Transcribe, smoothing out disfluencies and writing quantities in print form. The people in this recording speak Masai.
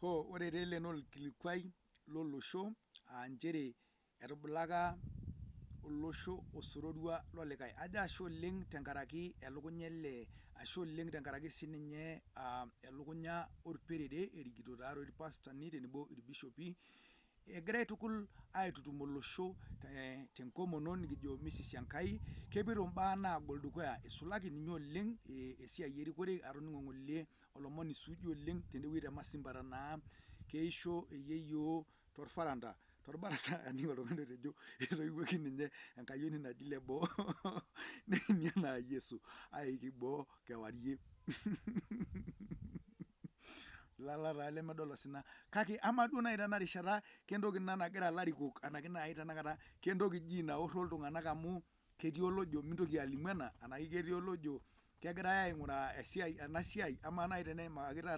Hoo, ore taa ele naa orkilikuai lolosho aa nchere etubulaka olosho osororua lolikae. Ajo ashe oleng tenkaraki elukunya ele, ashe oleng tenkaraki sininye elukunya orperere erikito taatoi irpastani tenebo irbishopi, egira aitukul aitutum olosho tenkomono nikijo misisi Enkai. Kepoito imbaa naagol dukuya isulaki ninye oleng esiai erikore atoning'o ng'ole olomoni suuji oleng tendewueji te Masimba naa keisho eyieyio torfaranda torbarasa aning oltung'ani otejo etoiwuoki ninye enkayioni naji leboo neini anaa Yesu aiki boo kewarie ilala taa lemedol osina. Kake amaa duo naaji tena rishata kentoki ina nagira ilarikok anaki naaji tenakata kentoki dii naoro iltung'anak amu ketii olojo mintoki alimu ena anaki ketii olojo kegirae aing'uraa esiai ena siai amaa naaji teneimakaki taata.